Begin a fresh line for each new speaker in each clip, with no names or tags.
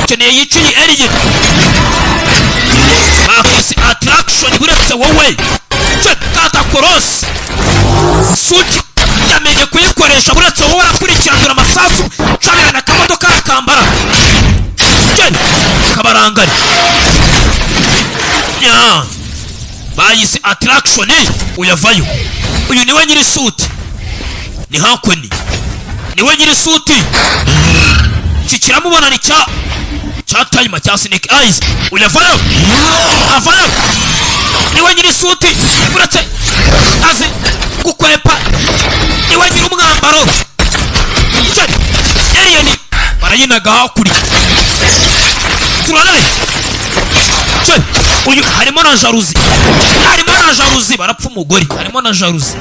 Keneye yice iyi alien bakise Attraction. Buretse wowe kata korosi suit yamenye kuyikoresha. Buretse wowe, arakurikiranira amasasu cabirana akamodoka arakambara kabarangari nya bayise Attraction. Uyavayo, uyu niwe nyiri suit, ni Hankoni, niwe nyiri suit. Iki kiramubona, ni cya timer cya Snake Eyes. Uyavayo, avayo, niwe nyiri suit. Uretse azi gukwepa, niwe nyiri umwambaro. Alien barayinaga hakurya turaraye. Uyu harimo na jalousie, harimo na jalousie, barapfa umugore, harimo na jalousie.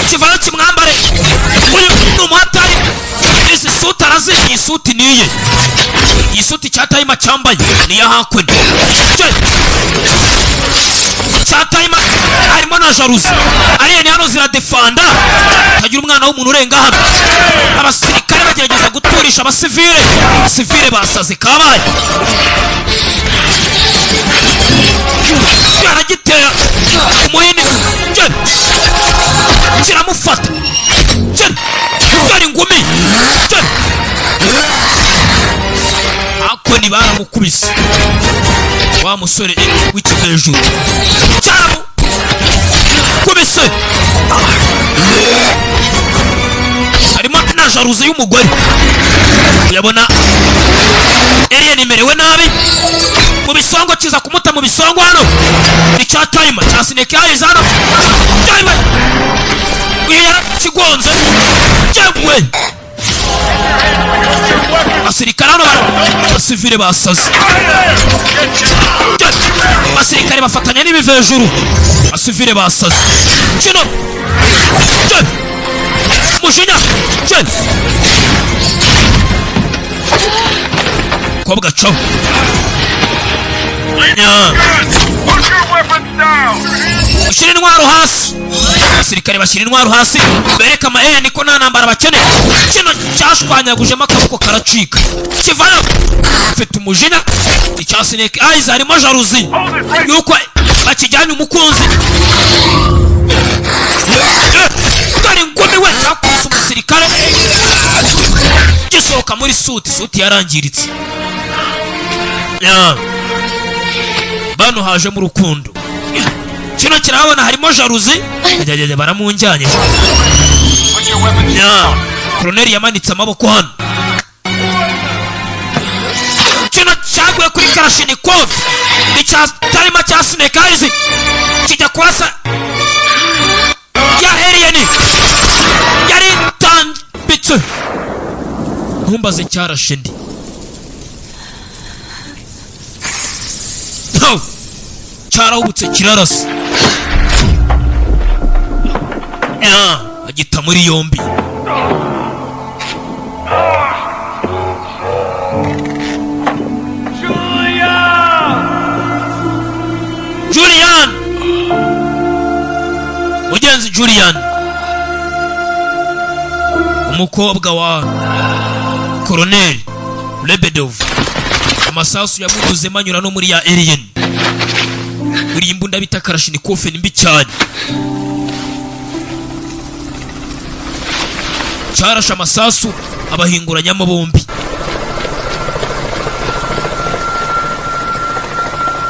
Kivayo kimwambare. Uyu ni umuhatari, izi suit arazi, iyi suit niye, iyi suit cya timer cyambaye niya hakuno cya timer. Harimo na jalousie. Alien hano ziradefanda, hagira umwana w'umuntu urenga hano. Abasirikare bagerageza guturisha abasivile, abasivile basaze kabaye. Aragitera umuhini, kiramufata, dore ingumi akoni baramukubise wa musore w'ikivejuru, cyaramukubise. Harimo na jalousie y'umugore. Uyabona alien imerewe nabi mu bisongo, kiza kumuta mu bisongo. Hano ni cya timer cya Snake Eyes hano. Timer uyu yarakigonze yewe. Abasirikare hano, abasivile basaze, abasirikare bafatanya n'ibivejuru, abasivile basaze. Kino umujinya kobwa caho.
Put your weapons down!
Ushyira intwaro hasi. Abasirikare bashyira intwaro hasi, bereka ama alien ko nta ntambara bakeneye. Kino cyashwanyagujemo akaboko karacika, kivayo mfite umujinya. Icya Snake Eyes harimo jalousie yuko bakijyanye umukunzi. Dore ingumi we, cyakubise umusirikare gisohoka muri suit, suit yarangiritse. Ya. Bano hajemo urukundo, kino kirabona harimo jalousie. Ajyajya baramunjyanye.
Put your weapons
Ya, koroneri yamanitse amaboko hano. Kino cyaguye kuri Kalashnikov, icya timer cya Snake Eyes, kijya kurasa ya alien yari itambitse. Ntumbaze cyarashe ndi. No! Cyarahubutse kirarasa. Ya, agita muri yombi.
Julia!
Julian, mugenzi Julian, umukobwa wa koroneri Lebedov, amasasu yamunyuzemo anyura no muri ya alien. Buriya imbunda bita Kalashnikov ni mbi cyane. Cyarashe amasasu abahinguranyamo bombi.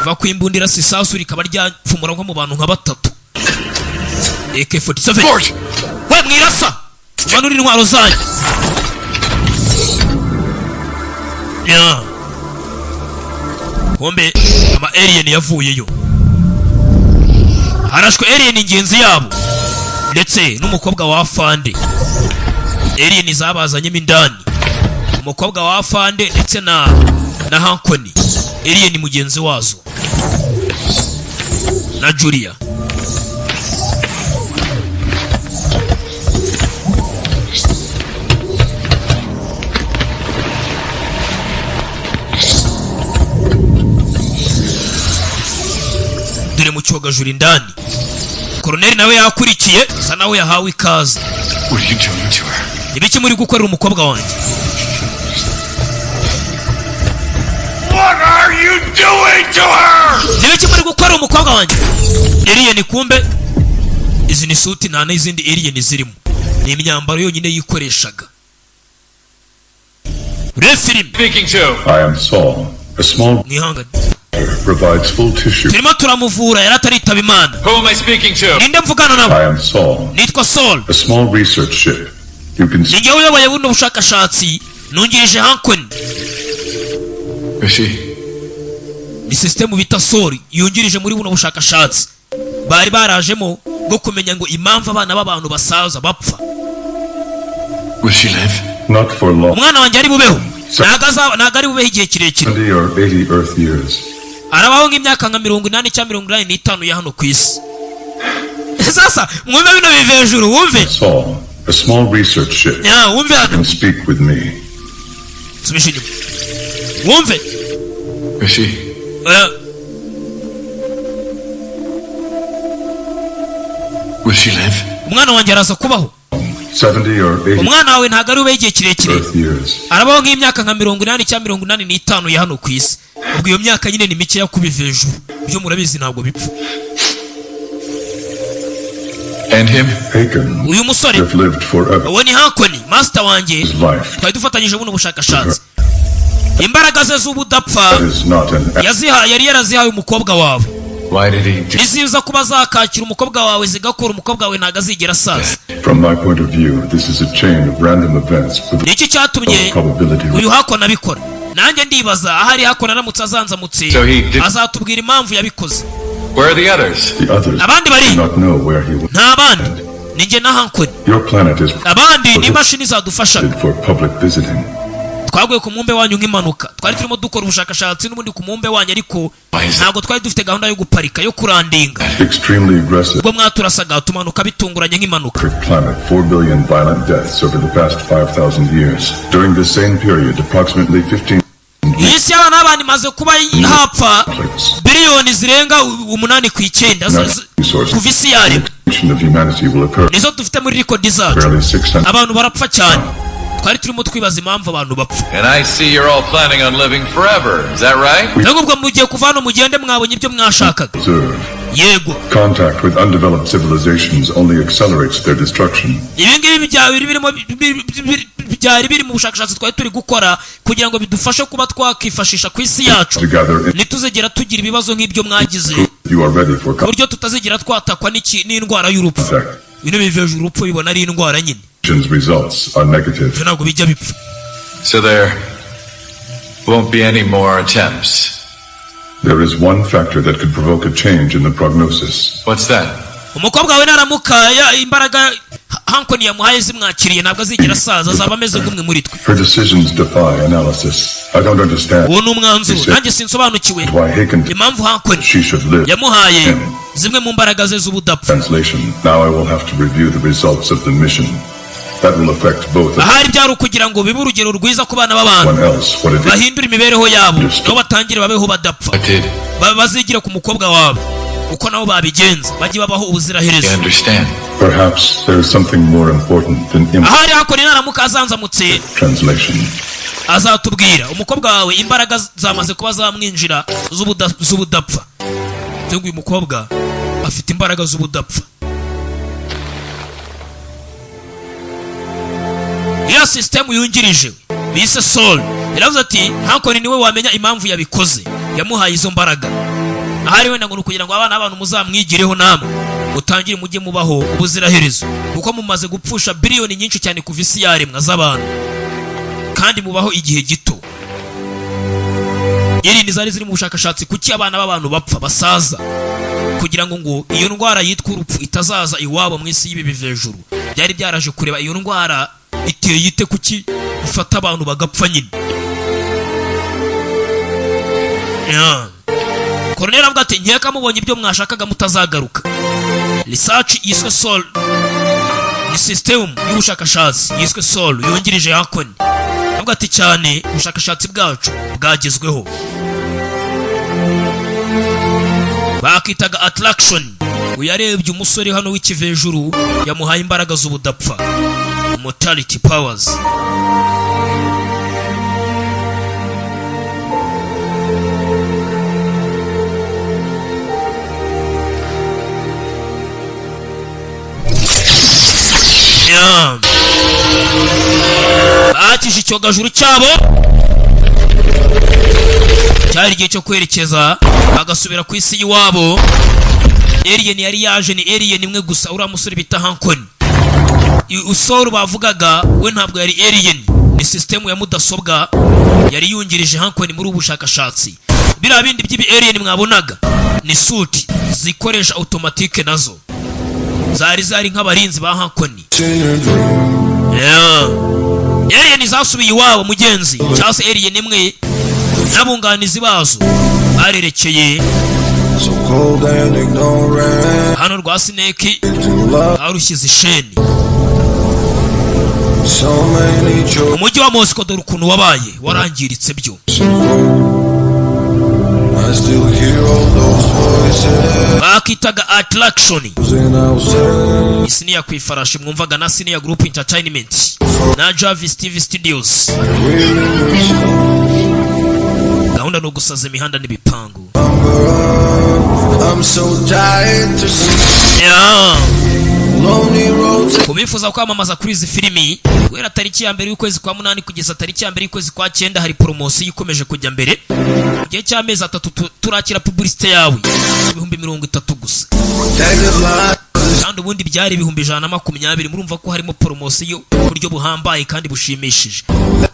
Va ku imbunda irasa isasu rikaba ryapfumura nko mu bantu nka batatu. AK-47 we, mwirasa, manura intwaro zanyu. Ya. Kumbe ama alien yavuyeyo, harashwe alien ingenzi yabo ndetse n'umukobwa wa afande. Alien zabazanyemo indani umukobwa wa afande ndetse na Hankoni, alien mugenzi wazo, na Julia. Dore mu cyogajuru indani, koroneri nawe yakurikiye, asa nawe yahawe ikaze.
What are you doing to her?
Ibiki muri gukorera umukobwa wanjye?
are you doing to her?
Ni muri gukora umukobwa wanjye? Alien kumbe izi ni suit, nta n'izindi alien zirimo, ni imyambaro yonyine yikoreshaga. Urebe filime.
Speaking to.
I am Saul. A small
Mwihangane.
provides full tissue.
Turimo turamuvura, yari ataritaba Imana.
Who am I speaking to?
Ninde mvugana nawe?
I am Saul.
Nitwa Saul.
A small research ship. You can
Ni njyewe uyoboye buno bushakashatsi, nungirije Hankoni.
Is she?
Ni sisitemu bita Saul yungirije muri buno bushakashatsi bari barajemo bwo kumenya ngo impamvu abana b'abantu basaza, bapfa.
Will she live?
Not for long.
Umwana wanjye ari bubeho? Ntabwo ari bubeho igihe kirekire.
70 or 80 Earth years.
Arabaho nk'imyaka nka 80 cyangwa 85 ya hano ku isi. Sasa mwumve bino biva hejuru, wumve.
Saul, a small research ship.
Ya, wumve hano.
Can speak with me.
Subisha inyuma wumve.
Is she? Will she live?
Umwana wanjye araza kubaho?
70 or 80
Umwana wawe ntabwo ari bubeho igihe kirekire.
Earth years.
Arabaho nk'imyaka nka 80 cyangwa 85 ya hano ku isi. Ubwo iyo myaka nyine ni mikeya kubiva hejuru, byo murabizi ntabwo bipfa.
And him?
Haken
Uyu musore
have lived forever.
uwo ni Hankoni, master wanjye.
His life
Twari dufatanyije buno bushakashatsi. Imbaraga ze z'ubudapfa
that is not an
yaziha yari yarazihaye umukobwa wawe.
Why did he do?
Niziza kuba zakakira umukobwa wawe, zigakora, umukobwa wawe ntabwo azigera asaza.
From my point of view, this is a chain of random events with
Ni iki cyatumye
low probability.
uyu Hakoni abikora? Nanjye ndibaza ahari Hakoni aramutse azanzamutse
So he
azatubwira impamvu yabikoze.
Where are the others?
The others
Abandi bari
do not know where he went.
Nta bandi, ni njye na Hankoni.
Your planet is
Abandi ni imashini zadufashaga.
for public visiting.
Twaguye ku mubumbe wanyu nk'impanuka. Twari turimo dukora ubushakashatsi n'ubundi ku mubumbe wanyu, ariko ntabwo twari dufite gahunda yo guparika, yo kurandinga.
Extremely aggressive
Ubwo mwaturasaga tumanuka bitunguranye nk'impanuka.
climate, 4 billion violent deaths over the past 5,000 years. During the same period, approximately 15
Iyi si y'abana b'abantu imaze kuba hapfa
conflicts.
biliyoni zirenga umunani ku icyenda kuva isi yaremwa.
Extinction of humanity will occur
Nizo dufite muri record zacu.
barely 600
Abantu barapfa cyane. Twari turimo twibaza impamvu abantu bapfa.
And I see you're all planning on living forever. Is that right?
Mbega ubwo mugiye kuva hano mugende, mwabonye ibyo mwashakaga?
Observe.
Yego.
Contact with undeveloped civilizations only accelerates their destruction.
Ibi ngibi byari birimo byari biri mu bushakashatsi twari turi gukora kugira ngo bidufashe kuba twakifashisha ku isi yacu,
To gather in
ntituzigera tugira ibibazo nk'ibyo mwagize,
you are ready for
ku buryo tutazigera twatakwa n'indwara y'urupfu.
contact.
Bino biva hejuru, urupfu bibona ari indwara nyine.
Results are negative.
Ibyo ntabwo bijya bipfa.
So there won't be any more attempts.
There is one factor that could provoke a change in the prognosis.
What's that?
Umukobwa wawe naramuka imbaraga Hankoni yamuhaye zimwakiriye, ntabwo azigera asaza, azaba ameze nk'umwe muri twe.
Her decisions defy analysis. I don't understand
Uwo ni umwanzuro. Nanjye sinsobanukiwe
why Haken
impamvu Hankoni
she should live.
yamuhaye zimwe mu mbaraga ze z'ubudapfa.
Translation. Now I will have to review the results of the mission. That will affect both of
Ahari byari ukugira ngo bibe urugero rwiza ku bana b'abantu,
one else what it is.
bahindure imibereho yabo, nabo batangire babeho badapfa.
I did.
Bazigire ku mukobwa wawe uko nabo babigenza, bajye babaho ubuziraherezo.
I understand.
Perhaps there is something more important than
Ahari Hakoni naramuka azanzamutse
translation.
azatubwira. Umukobwa wawe imbaraga zamaze kuba zamwinjira z'ubudapfa. Cyangwa uyu mukobwa afite imbaraga z'ubudapfa. Iyo sisitemu yungirije bise Sol iravuze ati Hankoni niwe wamenya impamvu yabikoze, yamuhaye izo mbaraga. Ahari wenda ngo ni ukugira ngo abana b'abantu muzamwigireho, namwe mutangire mujye mubaho ubuziraherezo, kuko mumaze gupfusha biliyoni nyinshi cyane kuva isi yaremwa z'abantu, kandi mubaho igihe gito. Irindi zari ziri mu bushakashatsi, kuki abana b'abantu bapfa, basaza, kugira ngo iyo ndwara yitwa urupfu itazaza iwabo mu isi y'ibi bivejuru. Byari byaraje kureba iyo ndwara iteye ite, kuki ifata abantu bagapfa nyine. Yeah. Koroneli avuga ati nkeka mubonye ibyo mwashakaga, mutazagaruka. Research yiswe Sol ni system y'ubushakashatsi yiswe Sol yungirije Hakoni. Avuga ati cyane ubushakashatsi bwacu bwagezweho, bakitaga attraction. Uyu yarebye umusore hano w'ikivejuru yamuhaye imbaraga z'ubudapfa, immortality powers. Yeah. Bakije icyogajuru cyabo, cyari igihe cyo kwerekeza bagasubira ku isi y'iwabo. Alien yari yaje ni alien imwe gusa, uriya musore bita Hankoni. Usoru bavugaga we ntabwo yari alien, ni sisitemu ya mudasobwa yari yungirije Hankoni muri ubu bushakashatsi. Biriya bindi by'ibi alien mwabonaga ni suit zikoresha automatique, nazo zari nk'abarinzi ba Hankoni. Yeah. Alien zasubiye iwabo mugenzi, cyangwa se alien imwe n'abunganizi bazo barerekeye.
So cold and ignorant
Hano rwa Snake
to love.
barushyize isheni.
So many choices.
Umujyi wa Moscow dore ukuntu wabaye warangiritse byo.
I still hear all those voices
Bakitaga attraction.
and I'll say
Isiniya ku ifarashi mwumvaga na Siniya Group Entertainment na Jarvis TV Studios. Gahunda ni ugusaza imihanda n'ibipangu.
I'm so tired to see lonely roads.
Ku bifuza kwamamaza kuri izi filimi, guhera tariki ya 1 y'ukwezi kwa 8 kugeza tariki ya 1 y'ukwezi kwa 9 hari poromosiyo ikomeje kujya mbere. Mu gihe cy'amezi 3 turakira publicité yawe 30,000 gusa.
Protected lies.
Kandi ubundi byari 120,000. Murumva ko harimo poromosiyo ku buryo buhambaye kandi bushimishije.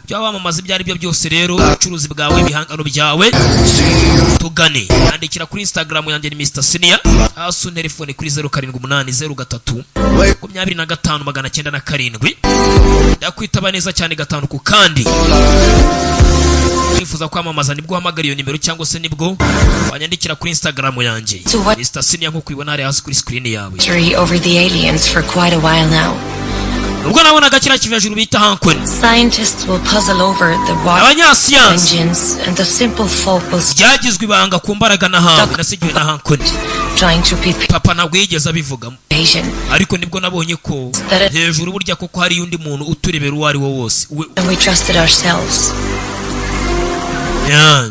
Ibyo wamamaza ibyo ari byo byose rero, ubucuruzi bwawe, ibihangano byawe, tugane. Yandikira kuri Instagram yanjye ni Mr Senior, hasi telefone kuri 0780 03 25 907. Ndakwitaba neza cyane gatanu ku kandi. Wifuza kwamamaza nibwo uhamagara iyo nimero cyangwa se nibwo wanyandikira kuri Instagram yanjye.
So what-
Mr Senior nk'uko ubibona hariya hasi kuri screen yawe.
Mystery over the aliens for quite a while now.
Ubwo nabonaga kiriya kivejuru bita Hankoni,
Scientists will puzzle over the water
abanyasiyansi
engines and the simple folk will
byagizwe ibanga ku mbaraga nahawe nasigiwe na Hankoni.
trying to prepare
Papa ntabwo yigeze abivugamo,
patient.
ariko nibwo nabonye ko hejuru burya koko hariyo undi muntu uturebera uwo ari wo wose.
And we trusted ourselves.
Yeah.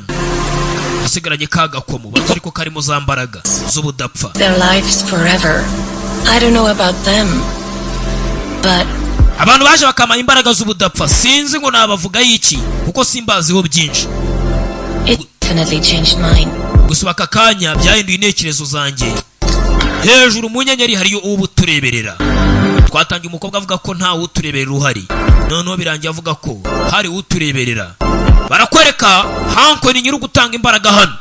Asigaranye ka gakomo bato ariko karimo za mbaraga z'ubudapfa.
Their lives forever. I don't know about them, but
Abantu baje bakamara imbaraga z'ubudapfa, sinzi ngo nabavuga iki kuko simbaziho byinshi.
it definitely changed mine.
Gusa aka kanya byahinduye intekerezo zanjye. Hejuru mu nyenyeri hariyo uba utureberera. Twatangiye umukobwa avuga ko ntawe utureberera uhari, noneho birangiye avuga ko hari utureberera. Barakwereka Hanko ni nyiri ugutanga imbaraga hano,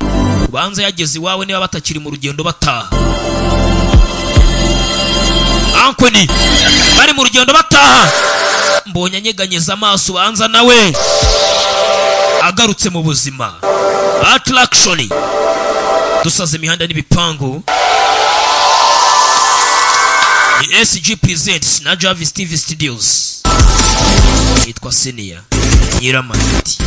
ubanza yageze iwawe niba batakiri mu rugendo bataha. Ankoni bari mu rugendo bataha, mbonye anyeganyeza amaso, ubanza nawe agarutse mu buzima. Attraction, dusaza imihanda n'ibipangu, ni SG Presents na Jarvis TV Studios. Yitwa Senior Nyiramaniti.